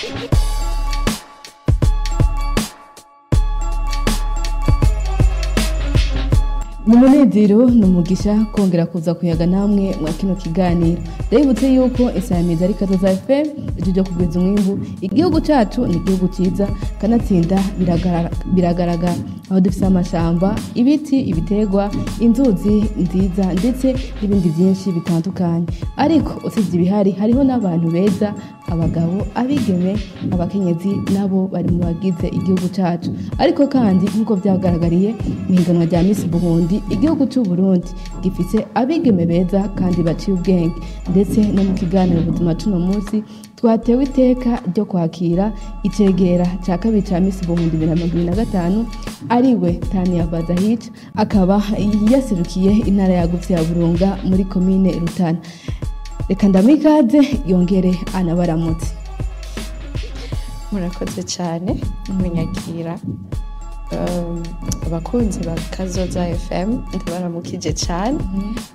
Ni umunezero, ni umugisha kongera kuza kuyaga namwe mwa kino kiganiro. Ndabibutse yuko Isamirizi ari Kazoza FM, ijwi ryo kugwiza umwimbu. Igihugu cacu ni igihugu ciza, kanatsinda biragaragara aho dufise amashamba, ibiti, ibiterwa, inzuzi nziza ndetse n'ibindi byinshi bitandukanye. Ariko usibye ibihari, hariho n'abantu beza, abagabo, abigeme, abakenyezi, nabo bari mu bagize igihugu cacu. Ariko kandi nk'uko vyagaragariye mu higanwa rya Miss Burundi, igihugu c'u Burundi gifise abigeme beza kandi baciye ubwenge. Ndetse no mu kiganiro Ubuzima cuno munsi twatewe iteka ryo kwakira icegera ca kabiri ca Miss Burundi 2025, ariwe Tania Bazahich, akaba yaserukiye intara yagutse ya Burunga muri komine Rutana. Reka ndamikaze yongere anabaramutse. Murakoze cyane kunyakira. Abakunzi ba Kazoza FM, ndabaramukije cyane.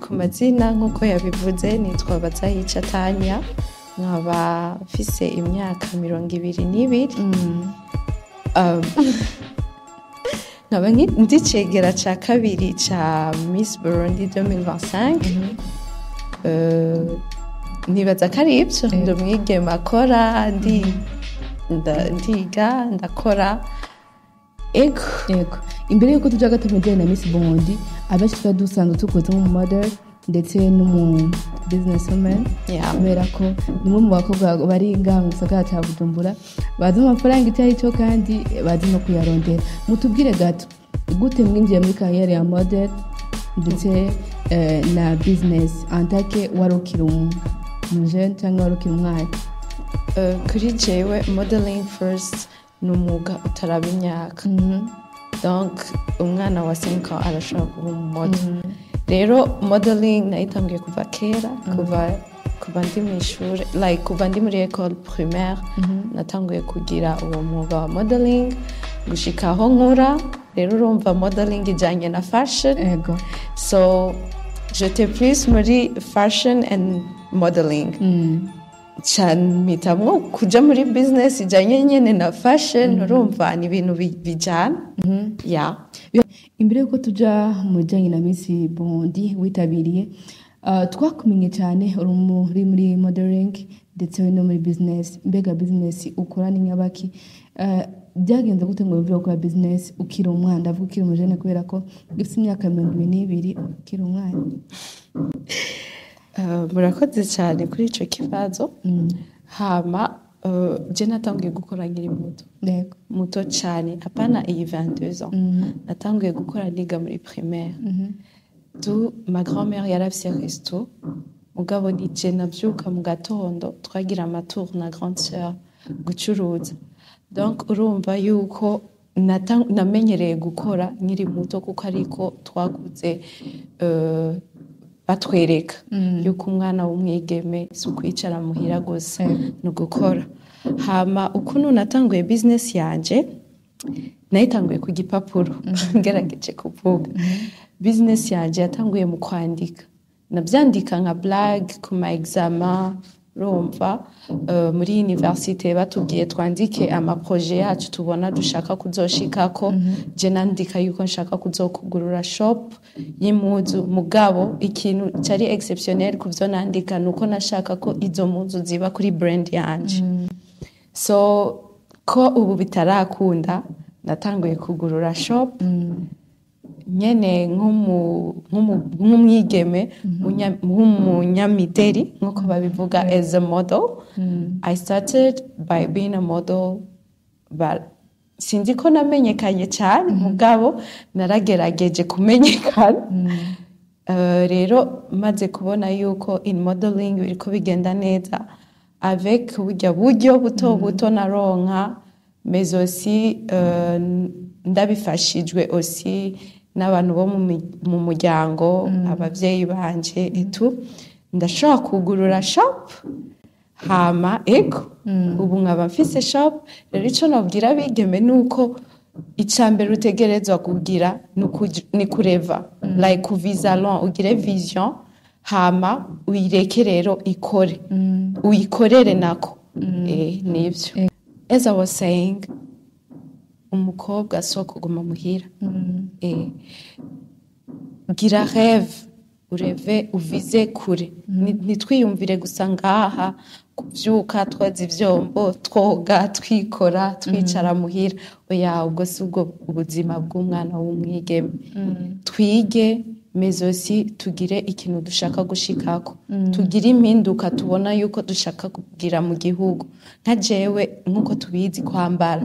Ku mazina, nk'uko yabivuze, nitwa Bazayica Tanya, nkaba mfise imyaka 22. Nkaba ndi cegera ca kabiri ca Miss Burundi 2025. Nibaza ko ari ibyo. Ndi umwigeme akora, ndiga, ndakora, ego. Yego. Imbere yuko tuja gato mu bijyanye na Miss Burundi, abenshi tuba dusanzwe tukoze nk'umu model ndetse n'umu businesswoman, kubera ko ni umwe mu bakobwa bari ngaha mu gisagara cya Bujumbura bazi amafaranga icyo ari cyo kandi bazi no kuyarondera. Mutubwire gato gute mwinjiye muri carrière ya model ndetse na business antake wari ukiri umujene cyangwa wari ukiri umwana? Kuri jewe, modeling first ni umwuga utaraba imyaka. Donc umwana wa 5 ans arashobora kuba umumodel. Rero modeling nayitangiye kuva kera, kuva ndi mu ishuri, like kuva ndi muri école primaire natanguye kugira uwo mwuga wa modeling gushika aho nkura. Rero urumva modeling ijanye na fashion. So j'étais plus muri fashion and modeling cyane, mpitamwo kuja muri business ijanye nyene na fashion. Urumva ni ibintu bijana, ya. Imbere yuko tuja mu bijyanye na Miss Burundi witabiriye, twakumenye cyane uri muri modeling ndetse no muri business. Mbega business ukora ni nyabaki? Byagenze gute ngo wumve gukora business ukiri umwana? Ndavuga ukiri umujene, kubera ko ufite imyaka 22, ukiri umwana. Murakoze cyane kuri ico kibazo. Hama je natanguye gukora nkiri muto, muto cyane, apana iyi 22 ans. Natanguye gukora niga muri primaire. Du ma grand-mère yarafise resto, mugabo ni je navyuka mu gatondo, twagira amatour na grande sœur gucuruza. Donc urumva yuko namenyereye gukora nkiri muto, kuko ariko twakuze batwereka yuko umwana w'umwigeme si ukwicara muhira gusa, ni ugukora. Hama ukuntu natanguye business yanje, nayitanguye ku gipapuro. Ngerageje kuvuga, business yanje yatanguye mu kwandika. Nabyandika nka blague ku ma examen. Urumva muri université batubwiye twandike ama projet yacu tubona dushaka kuzoshikako, je nandika yuko nshaka kuzokugurura shop y'impuzu. Mugabo ikintu cyari exceptionnel ku byo nandika nuko nashaka ko izo mpuzu ziba kuri brand yanje. So ko ubu bitarakunda, natanguye kugurura shop nyene nk'umwigeme nk'umunyamideri, nk'uko babivuga, as a model. I started by being a model, but sinzi ko namenyekanye cyane, mugabo naragerageje kumenyekana. Rero maze kubona yuko in modeling biriko bigenda neza avec burya buryo buto buto naronka, mais aussi ndabifashijwe aussi n'abantu bo mu muryango, abavyeyi banje et tout, ndashobora kugurura shop. Hama ego, ubu nkaba mfise shop. Rero ico nobwira abigeme ni uko icya mbere utegerezwa kugira ni kureva, like kuviza loin, ugire vision, hama uyireke rero ikore, uyikorere nako. Nivyo. As I was saying, umukobwa si uwo kuguma muhira. Gira rêve, ureve, uvize kure. Ntitwiyumvire gusa ngaha kuvyuka twoza ivyombo, twoga, twikora, twicara muhira. Oya, ubwo si ubwo ubuzima bw'umwana w'umwigeme. Twige, mais aussi tugire ikintu dushaka gushikako, tugire impinduka tubona yuko dushaka kugira mu gihugu. Nka jewe, nk'uko tubizi, kwambara,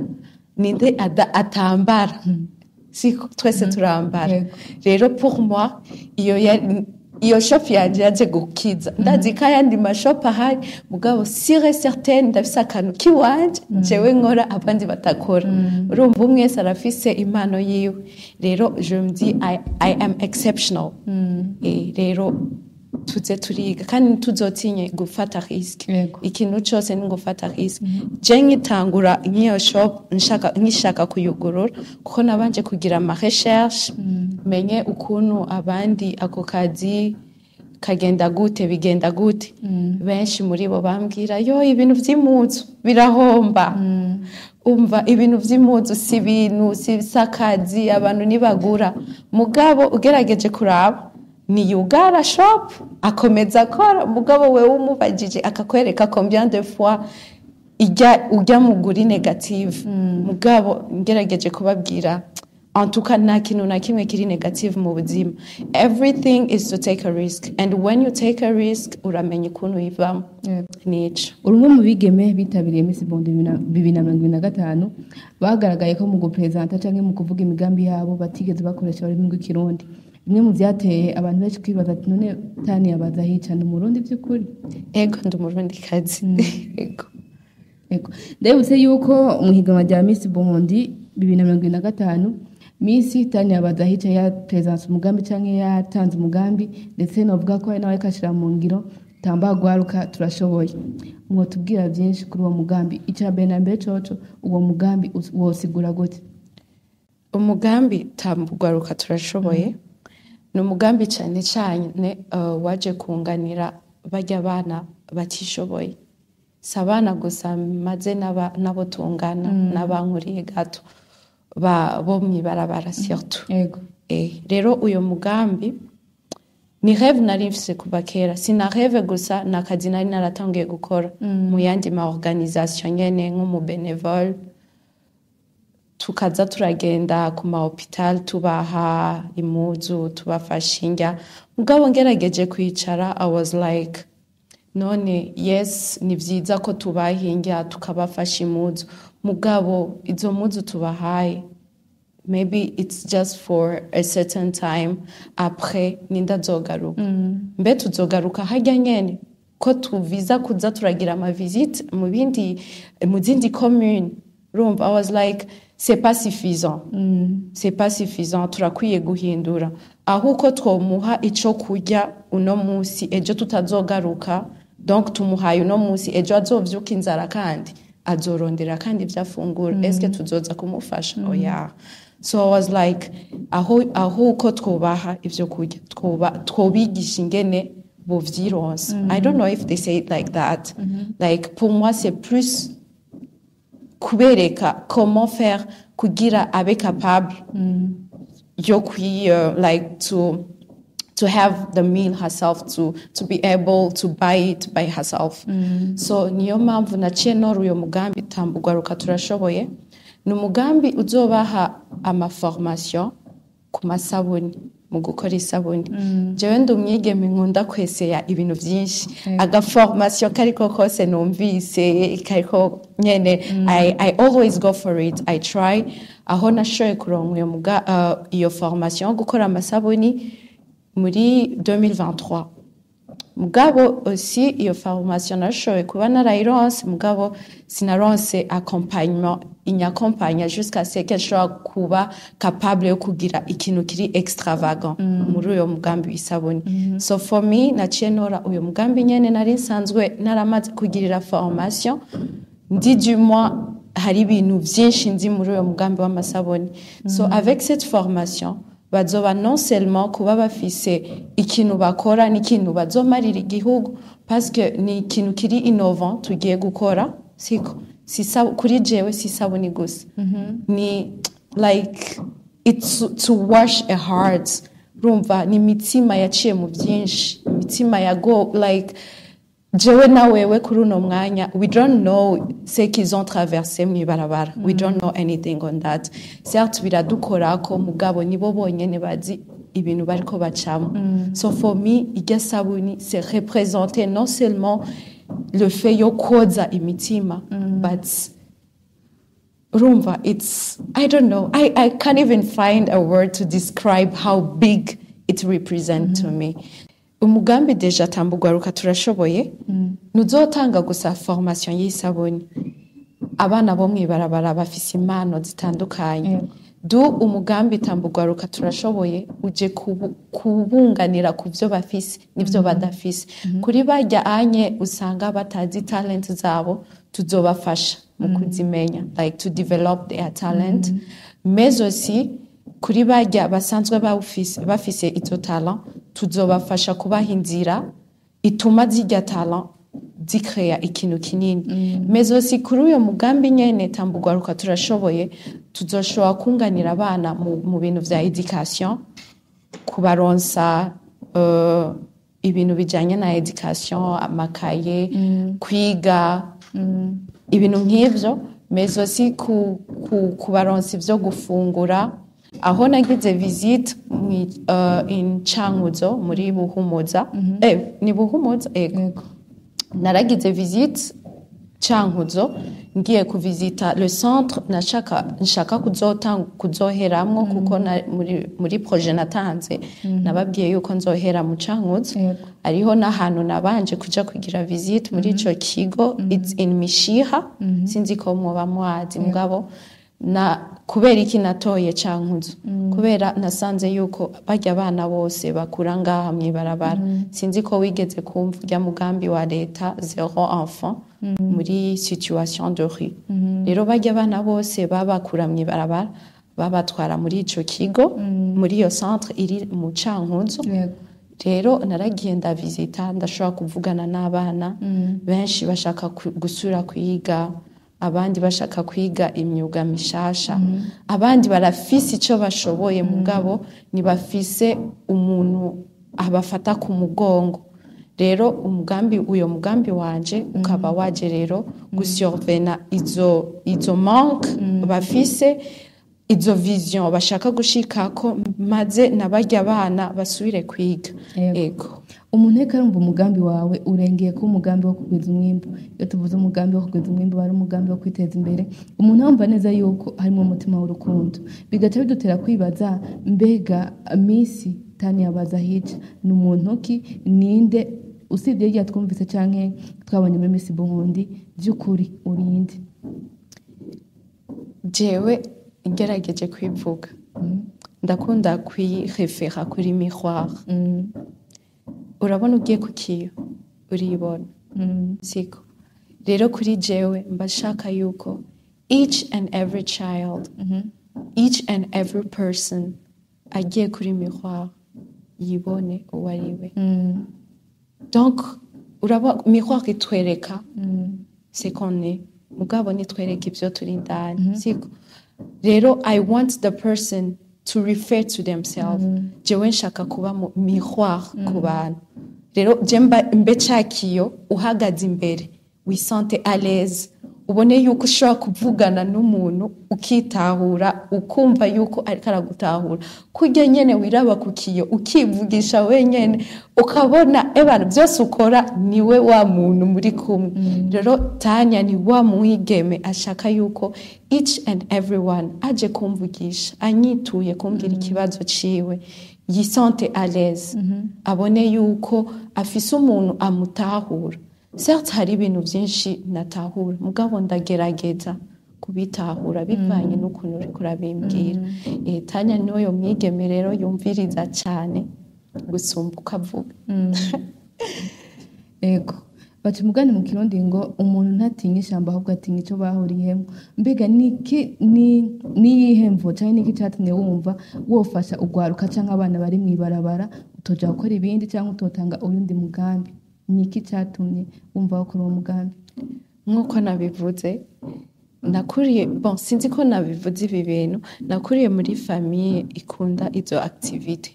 ninde atambara? Siko twese turambara? Rero pour moi, iyo iyo shop yanje yaje gukiza. Ndazi ko ayandi mashop ahari, mugabo sûr et certain ndafise akantu kiwanje jewe nkora abandi batakora. Urumva, umwe wese arafise impano yiwe. Rero je me dis I am exceptional. Rero tuze turiga kandi ntituzotinye gufata risque. Ikintu cyose ni gufata risque. Je nkitangura nk'iyo shop, nkishaka kuyugurura, kuko nabanje kugira ama recherche, menye ukuntu abandi ako kazi kagenda gute, bigenda gute. Benshi muri bo bambwira yo ibintu vy'impuzu birahomba, umva, ibintu vy'impuzu si ibintu, si akazi, abantu ntibagura. Mugabo ugerageje kuraba, niyugara shop, akomeza akora. Mugabo wewe umubajije akakwereka combien de fois ijya ujya muguri négative. Mugabo ngerageje kubabwira, en tout cas nta kintu na kimwe kiri négative mu buzima. Everything is to take a risk, and when you take a risk, uramenya ukuntu uyivamo. Nico. Uri umwe mu bigeme bitabiriye Miss Burundi 2025 bagaragaye ko mu gupresenta cyangwa mu kuvuga imigambi yabo batigeze bakoresha ururimi rw'Ikirundi, bimwe mu byateye abantu benshi kwibaza ati: "None Tania Bazahica ni Umurundi by'ukuri?" Ego, ndi Umurundikazi, ego. Ego. Ndabibutse yuko mu higanwa rya Miss Burundi 2025, Miss Tania Bazahica yapresanse umugambi cyangwa yatanze umugambi, ndetse novuga ko ari nawe akashira mu ngiro, "Tamba gwaruka turashoboye". Mwotubwira byinshi kuri uwo mugambi? Icya mbere na mbere coco, uwo mugambi wosigura gute? Umugambi "Tambugwaruka turashoboye" ni umugambi cyane cyane waje kunganira bajya abana batishoboye. Si abana gusa, maze n'abo tungana n'abankuriye gato bo mw'ibarabara surtout. Rero uyo mugambi ni rêve nari mfise kuva kera. Sina rêve gusa, ni akazi nari naratangiye gukora mu yandi ma organisation nyene nk'umu bénévole, tukaza turagenda ku ma hôpital, tubaha impuzu, tubafasha indya. Mugabo ngerageje kwicara, I was like, none yes, ni vyiza ko tubaha indya, tukabafasha impuzu, mugabo izo mpuzu tubahaye, maybe it's just for a certain time. Après ninda azogaruka? Mbe tuzogaruka harya nyene ko tuviza kuza turagira ama visite mu bindi, mu zindi commune? Urumva, I was like, c'est pas suffisant, c'est pas suffisant. Turakwiye guhindura aho uko twomuha ico kurya uno munsi, ejo tutazogaruka. Donc tumuhaye uno munsi, ejo azovyuka inzara kandi azorondera kandi ibyo afungura. Eske tuzoza kumufasha? Oya. So I was like, aho uko twubaha ibyo kurya, twobigisha ingene bovyironsa. I don't know if they say it like that. Like, pour moi, c'est plus kubereka comment faire kugira abe capable yo kwi like to have the meal herself, to be able to buy it by herself. So niyo mpamvu naciye nora uyo mugambi "Tambugwaruka turashoboye". Ni umugambi uzobaha amaformation ku masabuni, mu gukora isabuni. Jewe ndi umwigeme nkunda kweseya ibintu byinshi, agaformation kariko kose numvise kariko nyene, I always go for it, I try. Aho nashoboye kuronka iyo formation yo gukora amasabuni muri 2023. Mugabo aussi iyo formation nashoboye kuba narayironse, mugabo sinaronse accompagnement inyakompanya jusqu'à ce que nshobora kuba capable yo kugira ikintu kiri extravagant muri uyo mugambi w'isabuni. So for me, naciye nora uyo mugambi nyene nari nsanzwe naramaze kugirira formation, ndi du moins hari ibintu vyinshi nzi muri uyo mugambi w'amasabuni. So avec cette formation, bazoba non seulement kuba bafise ikintu bakora n'ikintu bazomarira igihugu, parce que ni ikintu kiri innovant tugiye gukora, siko? Kuri jewe si isabuni gusa, ni like it's to wash a heart. Urumva, ni imitima yaciye mu byinshi, imitima ya go like jewe na wewe kuri uno mwanya, we don't know ce qu'ils ont traversé mw'ibarabara. We don't know anything on that. Certes biradukorako, mugabo nibo bonyene bazi ibintu bariko bacamo. So for me, irya sabuni, c'est représenter non seulement le fait yo koza imitima, but urumva, it's, I don't know, I can't even find a word to describe how big it represent to me. Umugambi déjà Tambugwaruka Turashoboye ntuzotanga gusa formation y'isabuni. Abana bo mw'ibarabara bafise impano zitandukanye. Du umugambi Tambugwaruka Turashoboye uje kubunganira ku byo bafise n'ibyo badafise. Kuri barya anye usanga batazi talent zabo, tuzobafasha mu kuzimenya, like to develop their talent, mais aussi kuri barya basanzwe bafise izo talent, tuzobafasha kubaha inzira ituma zirya talent zikreya ikintu kinini. Mais aussi kuri uyo mugambi nyene Tambugwaruka Turashoboye, tuzoshobora kunganira abana mu bintu vya education, kubaronsa ibintu bijanye na education, amakaye, kwiga, ibintu nk'ivyo, mais aussi kubaronsa ivyo gufungura. Aho nagize visite in Cankuzo, muri Buhumuza, ni Buhumuza, ego. Yego. Naragize visite Cankuzo, ngiye kuvisita le centre nashaka nshaka kuzotanga, kuzoheramwo, kuko muri projet natanze nababwiye yuko nzohera mu Cankuzo. Hariho n'ahantu nabanje kuja kugira visite muri ico kigo, it's in Mishiha, sinzi ko mwoba mwazi. Mugabo na kubera iki natoye Cankuzo? Kubera nasanze yuko barya abana bose bakura ngaha mw'ibarabara. Sinzi ko wigeze kumva urya mugambi wa leta, zéro enfant muri situation de rue. Rero barya abana bose babakura mw'ibarabara, babatwara muri ico kigo, muri iyo centre iri mu Cankuzo. Rero naragiye ndavisita, ndashobora kuvugana n'abana benshi bashaka gusubira kwiga, abandi bashaka kwiga imyuga mishasha, abandi barafise ico bashoboye mugabo ntibafise umuntu abafata ku mugongo. Rero umugambi, uyo mugambi wanje ukaba waje rero gusurvena izo manque bafise, izo vision bashaka gushikako, maze nabarya abana basubire kwiga. Ego. Umuntu ariko arumva umugambi wawe, urengeye ko umugambi wo kugwiza umwimbu. Iyo tuvuze umugambi wo kugwiza umwimbu, aba ari umugambi wo kwiteza imbere. Umuntu arumva neza yuko harimo umutima w'urukundo, bigaca bidutera kwibaza: mbega Miss Tania Bazahija ni umuntu ki? Ninde usibye irya twumvise canke twabonye muri Miss Burundi? By'ukuri urinde? Jewe ngerageje kwivuga, ndakunda kwirefera kuri miroir. Urabona, ugiye ku kiyo uribona, siko? Rero kuri jewe mba nshaka yuko each and every child, each and every person agiye kuri miroir yibone uwo ari we. Donc uraba miroir itwereka ce qu'on est, mugabo nitwereka ibyo turi indani, siko? Rero I want the person to refer to themselves. Jewe nshaka kuba mu miroir ku bantu. Rero je mbe ca kiyo, uhagaze imbere wisante à l'aise, ubone yuko ushobora kuvugana n'umuntu ukitahura, ukumva yuko ariko aragutahura, kurya nyene wiraba ku kiyo ukivugisha wenyene, ukabona ebana byose ukora niwe wa muntu muri kumwe. Rero Tanya ni wa mwigeme ashaka yuko each and everyone aje kumvugisha, anyituye kumbwira ikibazo ciwe, yisante à l'aise, abone yuko afise umuntu amutahura. Certes hari ibintu byinshi natahura, mugabo ndagerageza kubitahura bivanye n'ukuntu uriko urabimbwira. Tanya n'uyo mwigeme rero yumviriza cyane gusumba uko avuga. Ego, baca umugani mu Kirundi ngo umuntu ntatinya ishyamba, ahubwo atinya icyo bahuriyemo. Mbega niki, ni niyihe mvo cyangwa niki cyatumye wumva wofasha ugwaruka cyangwa abana bari mu ibarabara, utoja gukora ibindi cyangwa utotanga uyundi mugambi? Niki cyatumye wumva wakora uwo mugambi? Nk'uko nabivuze, nakuriye, bon, sinzi ko nabivuze ibi bintu, nakuriye muri famille ikunda izo activité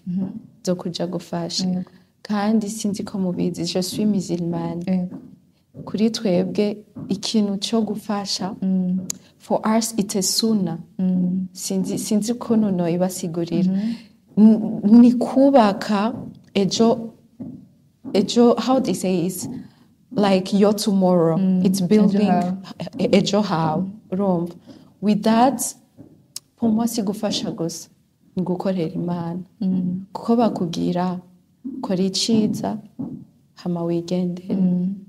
zo kuja gufasha. Kandi sinzi ko mubizi, je suis musulmane. Kuri twebwe ikintu cyo gufasha, for us it's a sunnah. Sinzi ukuntu noyibasigurira. Ni kubaka ejo, how they say, is like your tomorrow, it's building Ejo. Ejo hawe. Urumva, with that, pour moi si gufasha gusa, ni gukorera Imana, kuko bakubwira kora iciza hama wigendere.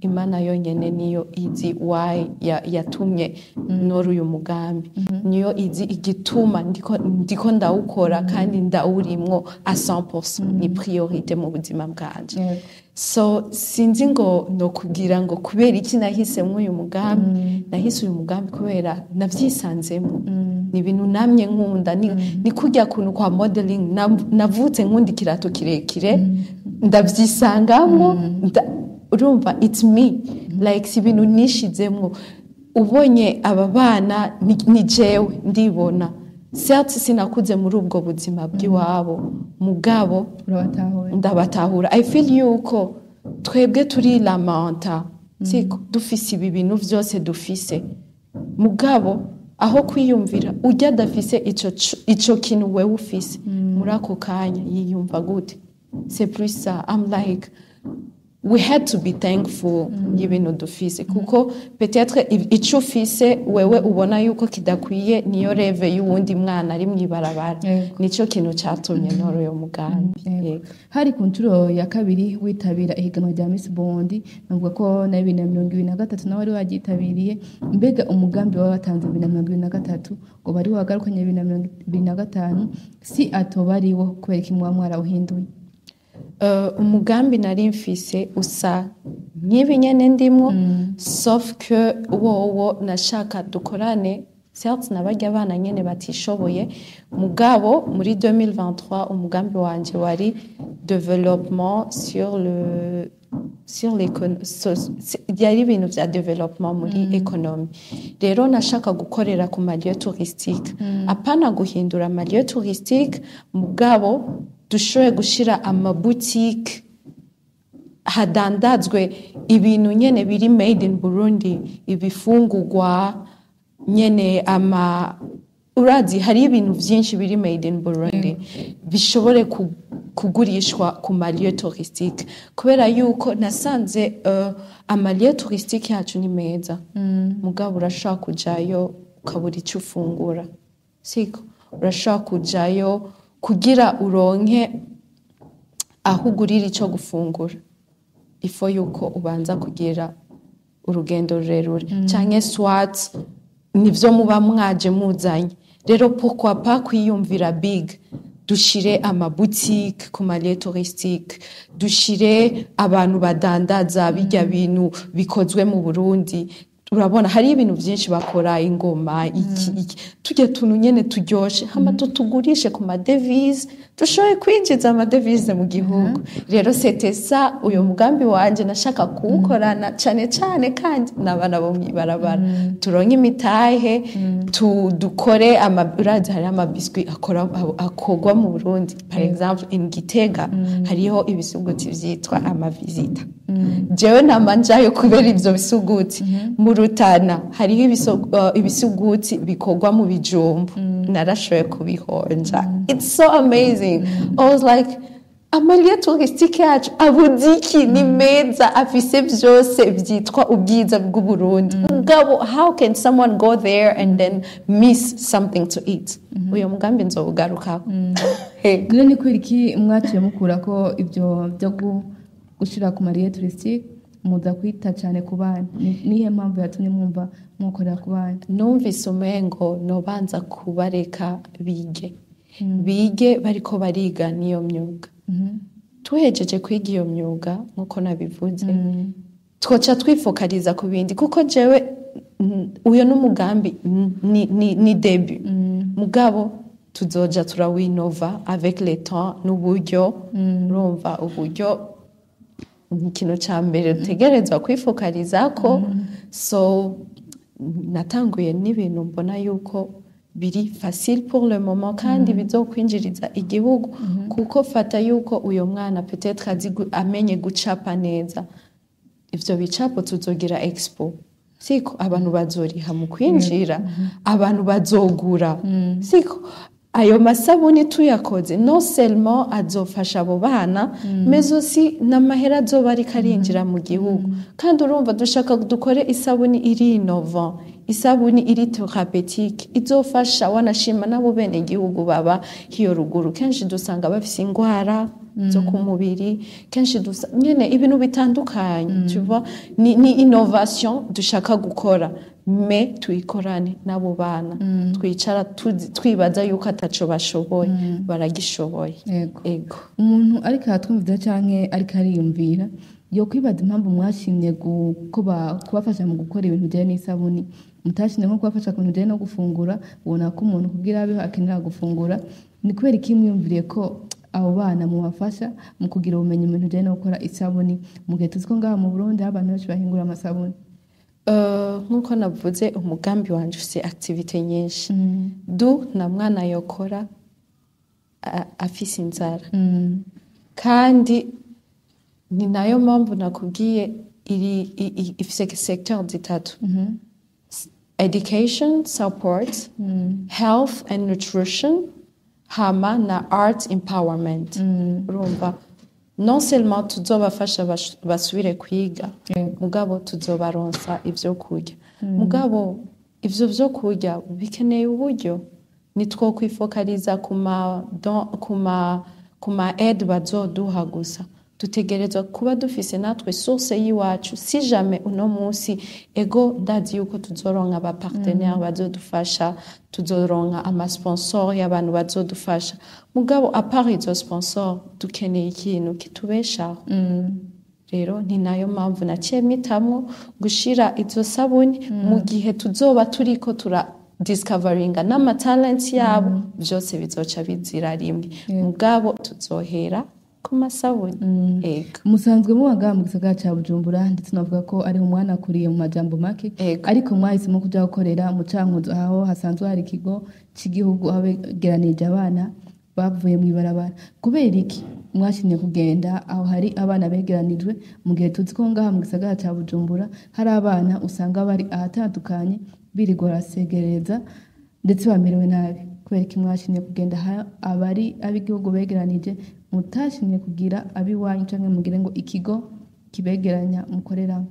Imana yonyene niyo izi why yatumye nora uyu mugambi, niyo izi igituma ndiko ndawukora kandi ndawurimwo a 100%, ni priorité mu buzima bwanje. So sinzi ngo no kugira ngo kubera iki nahisemo uyu mugambi. Nahise uyu mugambi kubera navyisanzemo, ni ibintu namye nkunda, ni kurya kuntu kwa modeling, navutse nkunda ikirato kirekire, ndavyisangamo, urumva, it's me, like si ibintu nishizemwo. Ubonye aba bana ni jewe ndibona. Certes sinakuze muri ubwo buzima bw'iwabo, mugabo Urabatahura. Ndabatahura. I feel yuko twebwe turi lamenta, siko dufise ibi bintu vyose dufise, mugabo aho kwiyumvira urya adafise ico kintu wewe ufise muri ako kanya, yiyumva gute? C'est plus ça. I'm like, we had to be thankful y'ibintu dufise, kuko peut-être ico ufise wewe ubona yuko kidakwiye, niyo rêve y'uwundi mwana ari mw'ibarabara. Nico kintu catumye ntora uyo mugambi. Yego. Hari ku nshuro ya kabiri witabira ihiganwa rya Miss Burundi, navuga ko na 2023 nawe wari waryitabiriye. Mbega umugambi waba watanze 2023 ngo bari wagarukanye 2025, si atoba ari wo, kubera iki muba mwarawuhinduye? Umugambi nari mfise usa nk'ibi nyene ndimwo, sauf que wowo nashaka dukorane certes n'abarya abana nyene batishoboye, mugabo muri 2023 umugambi wanje wari développement sur yari ibintu vya développement muri économie. Rero nashaka gukorera ku ma lieux touristique, apana guhindura ama lieux touristique, mugabo dushoboye gushira amaboutique hadandazwe ibintu nyene biri made in Burundi, ibifungurwa nyene, ama urazi hari ibintu vyinshi biri made in Burundi bishobore kugurishwa ku ma lieux touristique, kubera yuko nasanze ama lieux touristique yacu ni meza, mugabo urashobora kujayo ukabura ico ufungura, siko? Urashobora kujayo kugira uronke aho ugurira ico gufungura, il faut yuko ubanza kugira urugendo rurerure, canke soit nivyo muba mwaje muzanye. Rero pourquoi pas kwiyumvira big, dushire amaboutique ku ma lieux touristique, dushire abantu badandaza bijya bintu bikozwe mu Burundi. Urabona hari ibintu byinshi bakora, ingoma, iki iki, tujya tuntu nyene turyoshe, hama tutugurishe ku ma devises, dushoboye kwinjiza ama devises mu gihugu. Rero c'était ça uyo mugambi wanje nashaka kuwukorana cane cane kandi n'abana bo mw'ibarabara, turonke imitahe, dukore ama, urazi hari ama biscuits akora, akorwa mu Burundi. Par exemple in Gitega hariho ibisuguti vyitwa amavizita, jewe nama njayo kubera ivyo bisuguti. Mu Rutana hariho ibisuguti bikorwa mu bijumbu, narashoboye kubihonja. It's so amazing. I was like, ama lieux touristique yacu abuze iki? Ni meza, afise vyose vyitwa ubwiza bw'Uburundi, mugabo how can someone go there and then miss something to eat? Uyo mugambi nzowugarukako. Hey. None ni kubera iki mwaciye mukura ko ibyo byo gushira ku ma lieux touristique, muza kwita cyane ku bana? Nihe mpamvu yatumye mwumva mwokorera ku bana? Numvise umengo nobanza kubareka bige, bige bariko bariga n'iyo myuga. Tuhejeje kwiga iyo myuga, nk'uko nabivuze, twoca twifokaliza ku bindi, kuko jewe uyo n'umugambi ni début, mugabo tuzoja turawinova avec le temps n'uburyo. Urumva uburyo ni ikintu ca mbere dutegerezwa kwifokaliza ko. So natanguye n'ibintu mbona yuko biri facile pour le moment kandi bizokwinjiriza igihugu, kuko fata yuko uyo mwana peut-être azi amenye gucapa neza, ivyo bicapo tuzogira expo, siko? Abantu bazoriha mu kwinjira, abantu bazogura, siko? Ayo masabuni tuyakoze, non seulement azofasha abo bana, mais aussi n'amahera azoba ariko arinjira mu gihugu. Kandi urumva dushaka dukore isabuni iri innovant, isabuni iri thérapeutique, izofasha wanashima nabo bene igihugu baba hiyo ruguru. Kenshi dusanga bafise ingwara zo ku mubiri, kenshi dusa nyene ibintu bitandukanye, tu vois. Ni innovation dushaka gukora, mais tuyikorane n'abo bana. Twicara twibaza yuko ataco bashoboye, baragishoboye. Ego. Umuntu ariko aratwumvira canke ariko ariyumvira yo kwibaza impamvu mwashimye kubafasha mu gukora ibintu bijyanye n'isabuni, mutashimye nko kubafasha ku bintu bijyanye no gufungura. Ubona ko umuntu kugira abeho akenera gufungura. Ni kubera iki mwiyumviriye ko abo bana mubafasha mu kugira ubumenyi mu bintu bijyanye no gukora isabuni, mu gihe tuzi ko ngaha mu Burundi hari abantu benshi bahingura amasabuni? Nk'uko navuze, umugambi wanje ufise activité nyinshi. Du na mwana yokora afise inzara, kandi ni nayo mpamvu nakubwiye iri ifise secteur zitatu: education support, health and nutrition, hama na art empowerment. Urumva, non seulement tuzobafasha basubire kwiga, mugabo tuzobaronsa ivyo kurya. Mugabo ivyo vyo kurya bikeneye uburyo. Nitwo kwifokaliza ku ma aide bazoduha gusa, dutegerezwa kuba dufise natwe source y'iwacu. Si jamais uno munsi, ego, ndazi yuko tuzoronka aba partenaire bazodufasha, tuzoronka ama sponsor y'abantu bazodufasha, mugabo à part izo sponsor dukeneye ikintu kitubeshaho. Rero ni nayo mpamvu naciye mitamwo gushira izo sabuni, mu gihe tuzoba turiko tura discoveringa n'ama talents yabo, byose bizoca bizira rimwe. Mugabo tuzohera ku masabuni, ego. Musanzwe muba ngaha mu gisagara ca Bujumbura, ndetse navuga ko ari umwana akuriye mu majambo make. Ariko mwahisemo kuja gukorera mu Cankuzo, aho hasanzwe hari ikigo c'igihugu aho begeranije abana bavuye mw'ibarabara. Kubera iki mwashimye kugenda aho hari abana begeranijwe, mu gihe tuzi ko ngaha mu gisagara ca Bujumbura hari abana usanga bari ahatandukanye birirwa barasegereza ndetse bamerewe nabi? Kubera iki mwashimye kugenda abari ab'igihugu begeranije, mutashimye kugira ab'iwanyu canke mugire ngo ikigo kibegeranya mukoreramo?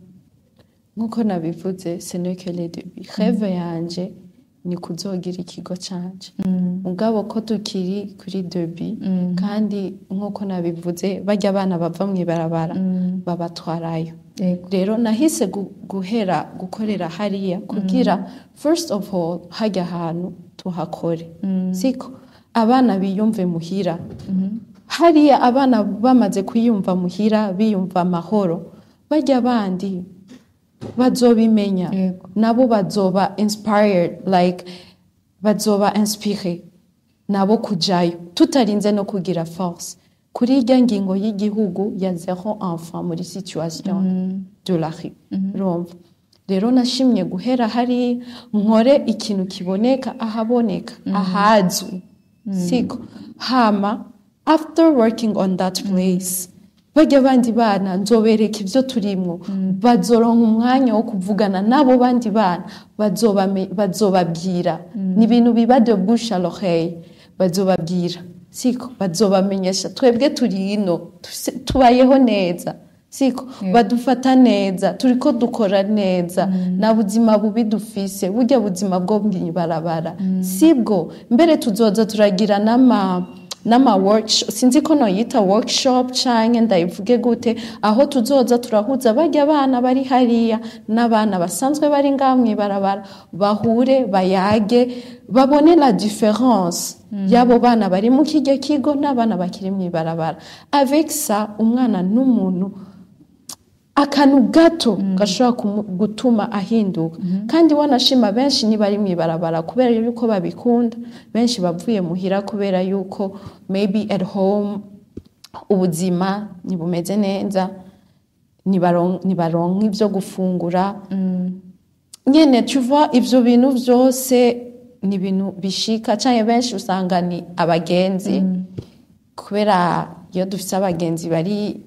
Nk'uko nabivuze, ce n'est que le début. Rêve yanje ni kuzogira ikigo canje, mugabo ko tukiri kuri début, kandi nk'uko nabivuze, barya abana bava mw'ibarabara babatwarayo. Rero nahise guhera gukorera hariya kugira first of all hajya ahantu tuhakore, siko? Abana biyumve muhira hariya. Abana bamaze kwiyumva muhira, biyumva amahoro, barya bandi bazobimenya. Nabo bazoba inspired, like bazoba inspiré nabo kujayo, tutarinze no kugira force kuri irya ngingo y'igihugu ya zéro enfant muri situation de la rue. Urumva rero nashimye guhera hari nkore ikintu kiboneka, ahaboneka, ahazwi, siko? Hama after working on that place, barya bandi bana nzobereka ibyo turimwo, bazoronka umwanya wo kuvugana n'abo bandi bana, bazobabwira. Ni ibintu biba de bouche à l'oreille. Bazobabwira, siko? Bazobamenyesha twebwe turi ino, tubayeho neza, siko? Badufata neza, turiko dukora neza, nta buzima bubi dufise, burya buzima bwo mw'ibarabara sibwo. Mbere tuzoza turagira n'ama workshop, sinzi ko noyita workshop canke ndayivuge gute, aho tuzoza turahuza barya abana bari hariya n'abana basanzwe bari ngaha mw'ibarabara, bahure, bayage, babone la différence y'abo bana bari mu kirya kigo n'abana bakiri mw'ibarabara. Avec ça, umwana n'umuntu, akantu gato gashobora gutuma ahinduka. Kandi wanashima benshi ntibari mw'ibarabara kubera yuko babikunda. Benshi bavuye muhira kubera yuko maybe at home ubuzima ntibumeze neza, ntibaronka ibyo gufungura. Nyene, tu vois, ivyo bintu vyose ni ibintu bishika, canke benshi usanga ni abagenzi, kubera iyo dufise abagenzi bari,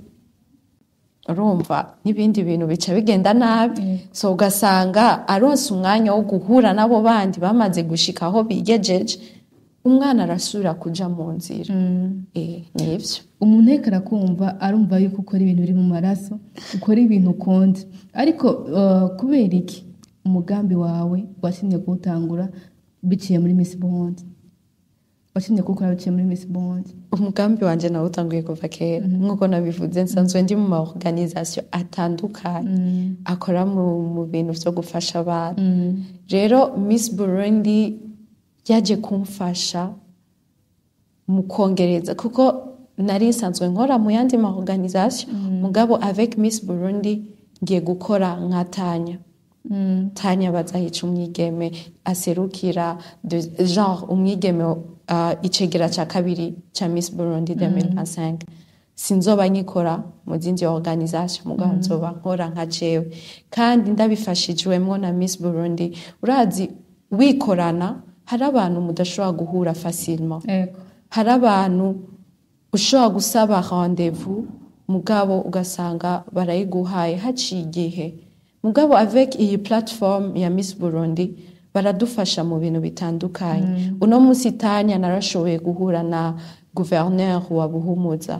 urumva, n'ibindi bintu bica bigenda nabi. So ugasanga aronse umwanya wo guhura n'abo bandi bamaze gushika aho bigejeje, umwana arasubira kuja mu nzira. Nivyo. Umuntu ariko arakumva, arumva yuko ukora ibintu biri mu maraso, ukora ibintu ukunda. Ariko kubera iki umugambi wawe washimye kuwutangura biciye muri Miss Burundi, washimye kuwukora biciye muri Miss Burundi? Umugambi wanje nawutanguye kuva kera. Nk'uko nabivuze, nsanzwe ndi mu ma organisation atandukanye akora mu bintu vyo gufasha abantu. Rero Miss Burundi yaje kumfasha mu kongereza, kuko nari nsanzwe nkora mu yandi ma organisation. Mugabo avec Miss Burundi ngiye gukora nka Tanya. Tanya Bazahica, umwigeme aserukira genre umwigeme icegera ca kabiri ca Miss Burundi 2025, sinzoba nkikora mu zindi organisation, mugabo nzoba nkora nka jewe kandi ndabifashijwemwo na Miss Burundi. Urazi, wikorana, hari abantu mudashobora guhura facilement. Hari abantu ushobora gusaba rendez-vous, mugabo ugasanga barayiguhaye haciye igihe. Mugabo avec iyi platform ya Miss Burundi baradufasha mu bintu bitandukanye. Uno munsi Tanya narashoboye guhura na gouverneur wa Buhumuza.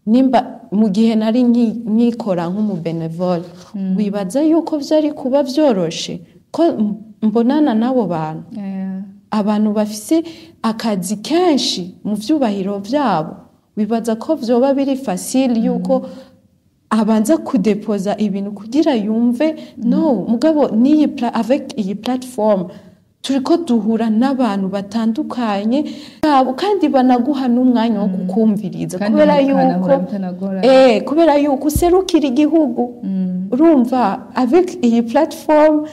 Nimba mu gihe nari nkikora nk'umu bénévole, wibaza yuko vyari kuba vyoroshe ko mbonana n'abo bantu, abantu bafise akazi kenshi mu vyubahiro vyabo? Wibaza ko vyoba biri facile yuko abanza kudepoza ibintu kugira yumve? No, mugabo niyi avec iyi platform turiko duhura n'abantu batandukanye abo, kandi banaguha n'umwanya wo kukumviriza. Kandi kubera mukanahura yuko bitanagoranye. Kubera yuko userukira igihugu. Urumva, avec iyi platform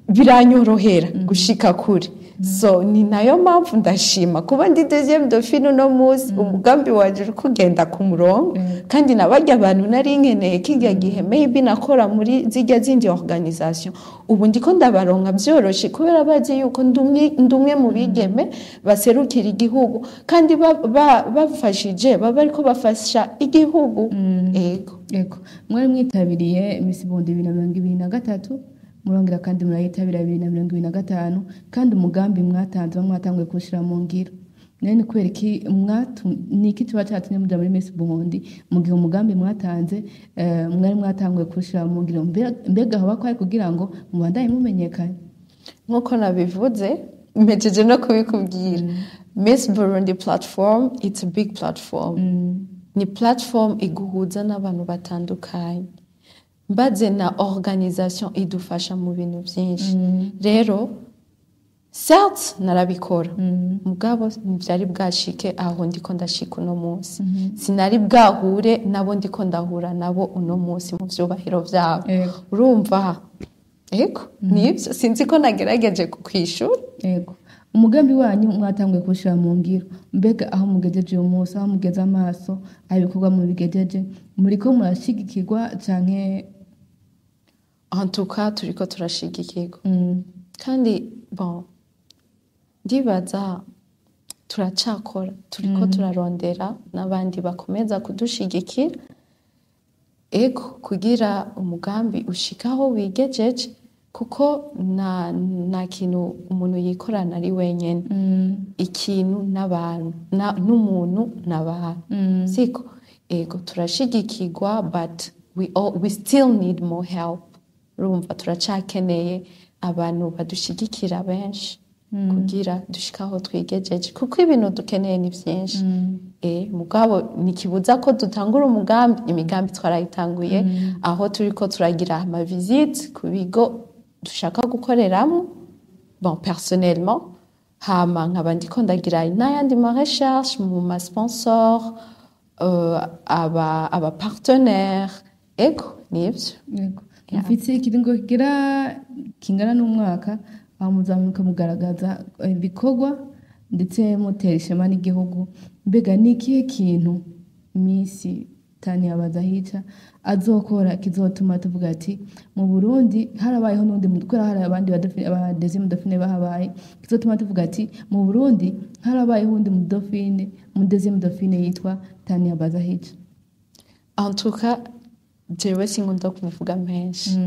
biranyorohera gushika kure. So ni nayo mpamvu ndashima kuba ndi deuxième dauphine uno munsi. Umugambi wanje uri kugenda ku murongo, kandi nabarya abantu nari nkeneye kirya gihe, maybe nakora muri zirya zindi organisation, ubu ndiko ndabaronka vyoroshe, kubera bazi yuko ndumwe mu bigeme baserukira igihugu, kandi bafashije baba ariko bafasha igihugu. Ego. Yego, mwari mwitabiriye Miss Burundi 2023, murongera kandi murayitabira 2025, kandi umugambi mwatanze mwatanguye kuwushyira mu ngiro. None ni kubera iki ni iki kiba cyatumye muja muri Miss Burundi mu gihe umugambi mwatanze mwari mwatanguye kuwushyira mu ngiro? Mbega hoba kwari kugira ngo mubandanye mumenyekane? Nk'uko nabivuze, mpejeje no kubikubwira, Miss Burundi platform, it's a big platform. Ni platform iguhuza n'abantu batandukanye, mbaze na organisation idufasha mu bintu byinshi. Rero certes narabikora, mugabo ntivyari bwashike aho ndiko ndashika uno munsi. Sinari bwahure nabo ndiko ndahura nabo uno munsi mu vyubahiro vyabo. Urumva, ego, nibyo. Sinzi ko nagerageje kukwishura. Yego, umugambi wanyu mwatanguye kuwushyira mu ngiro. Mbega aho mugejeje uyu munsi, aho mugeze amaso, aho ibikorwa mubigejeje, muriko murashigikirwa canke? En tout cas turiko turashigikirwa, kandi bon, ndibaza turacakora, turiko turarondera n'abandi bakomeza kudushigikira, ego, kugira umugambi ushika aho wigejeje, kuko nta kintu umuntu yikorana ari wenyene. Ikintu n'abantu, n'umuntu n'abantu, siko? Ego, turashigikirwa, but we still need more help. Urumva, turacakeneye abantu badushigikira benshi kugira dushike aho twigejeje, kuko ibintu dukeneye ni byinshi. Mugabo ntikibuza ko dutangura umugambi. Imigambi twarayitanguye, aho turiko turagira ama visite ku bigo dushaka gukoreramo. Bon, personnellement hama nkaba ndiko ndagira n'ayandi ma recherche mu ma sponsor, aba partenaire. Ego, nivyo. Yego. Mufite ikiringo kigera kingana n'umwaka, aho muzamuka mugaragaza ibikorwa ndetse mutera ishema n'igihugu. Mbega ni ikihe kintu Miss Tania Bazahica azokora kizotuma tuvuga ati mu Burundi harabayeho n'undi muntu, kubera hari abandi ba deuxième dauphine bahabaye, kizotuma tuvuga ati mu Burundi harabayeho undi mu dauphine, mu deuxième dauphine yitwa Tania Bazahica? En tout cas, jewe sinkunda kuvuga menshi,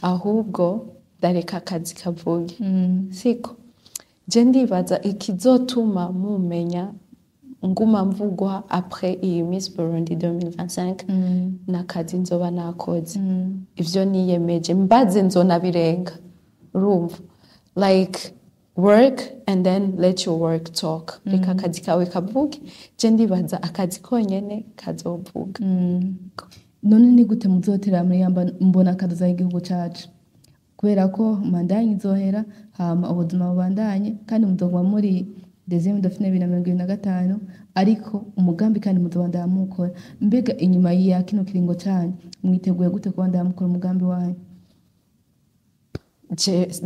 ahubwo ndareka akazi kavuge, siko? Je ndibaza ikizotuma mumenya nguma mvugwa après iyi Miss Burundi 2025 n'akazi nzoba nakoze, ivyo niyemeje mbaze nzonabirenga. Urumva, like, work and then let your work talk. Reka akazi kawe kavuge. Je ndibaza akazi konyene kazovuga. None ni gute muzotera muri yamba mbona kazoza y'igihugu cacu, kubera ko manda yanyu izohera, hama ubuzima bubandanye, kandi muzoguma muri deuxième dauphine 2025, ariko umugambi kandi muzobandanya muwukora? Mbega inyuma ya kino kiringo canyu mwiteguye gute kubandanya mukora umugambi wanyu?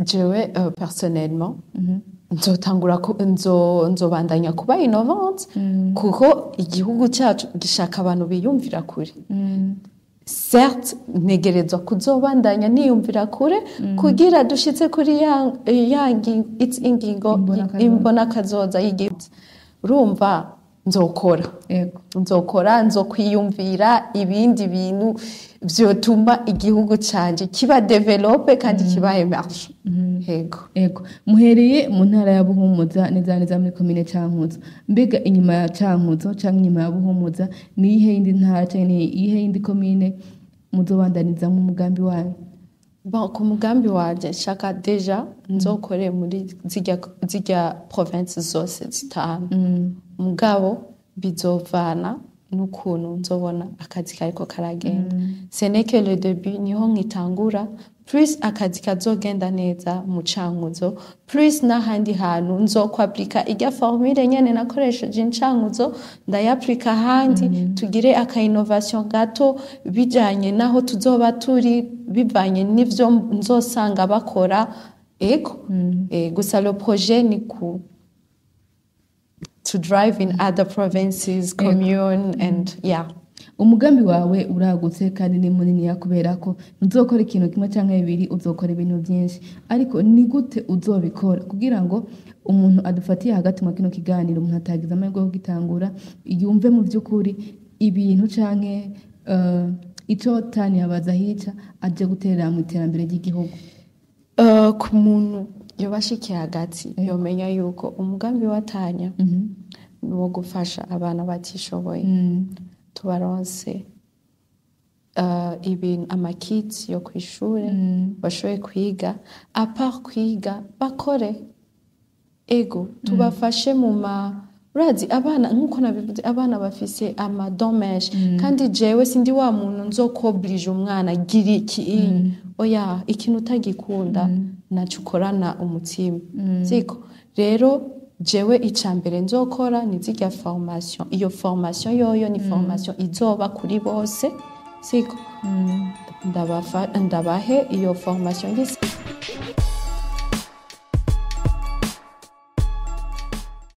Jewe, personnellement, nzotangura nzobandanya kuba innovante, kuko igihugu cyacu gishaka abantu biyumvira kure. Certes, ntegerezwa kuzobandanya niyumvira kure kugira dushitse kuri ya ingingo Imbonakazoza. Imbonakazoza y'igihugu. Urumva, nzokora, nzokora, nzokwiyumvira ibindi bintu vyotuma igihugu canje kiba développé kandi kiba émergent. Yego. Ego, muhereye mu ntara ya Buhumuza, neza neza muri komine Cankuzo. Mbega inyuma ya Cankuzo canke inyuma ya Buhumuza ni iyihe yindi ntara canke ni iyihe yindi komine muzobandanizamwo umugambi wanyu? Bon, ku mugambi wanje nshaka déjà nzokore muri zirya province zose zitanu. Mugabo bizovana n'ukuntu nzobona akazi kariko karagenda. Ce n'est que le début, niho nkitangura. Plus akazi kazogenda neza mu Cankuzo, plus n'ahandi hantu nzokwaplika irya formule nyene nakoresheje incankuzo, ndayaplika ahandi, tugire aka innovation gato bijanye naho tuzoba turi, bivanye n'ivyo nzosanga bakora. Ego. Gusa le projet ni ku to drive in other provinces, commune and yeah. Umugambi wawe uragutse kandi ni munini, kubera ko ntuzokora ikintu kimwe cyangwa bibiri, uzokora ibintu byinshi. Ariko ni gute uzobikora kugira ngo umuntu adufatiye hagati mu kino kiganiro, umuntu atagize amahirwe yo kugitangura, yumve mu by'ukuri ibintu canke ico Tania Bazahica aje guterera mu iterambere ry'igihugu? Ku muntu yobashikiye hagati, yomenya yuko umugambi wa Tanya ni uwo gufasha abana batishoboye, tubaronse ibintu, ama kits yo kw'ishure, bashoboye kwiga, à part kwiga bakore. Ego, tubafashe mu ma, urazi abana, nk'uko nabivuze, abana bafise ama dons menshi, kandi jewe sindi wa muntu nzokoblije umwana gira iki. Oya, ikintu utagikunda naco ukorana umutima, siko? Rero jewe ica mbere nzokora ni zirya formation. Iyo formation yoyo ni formation izoba kuri bose, siko? Ndabahe iyo formation ngise.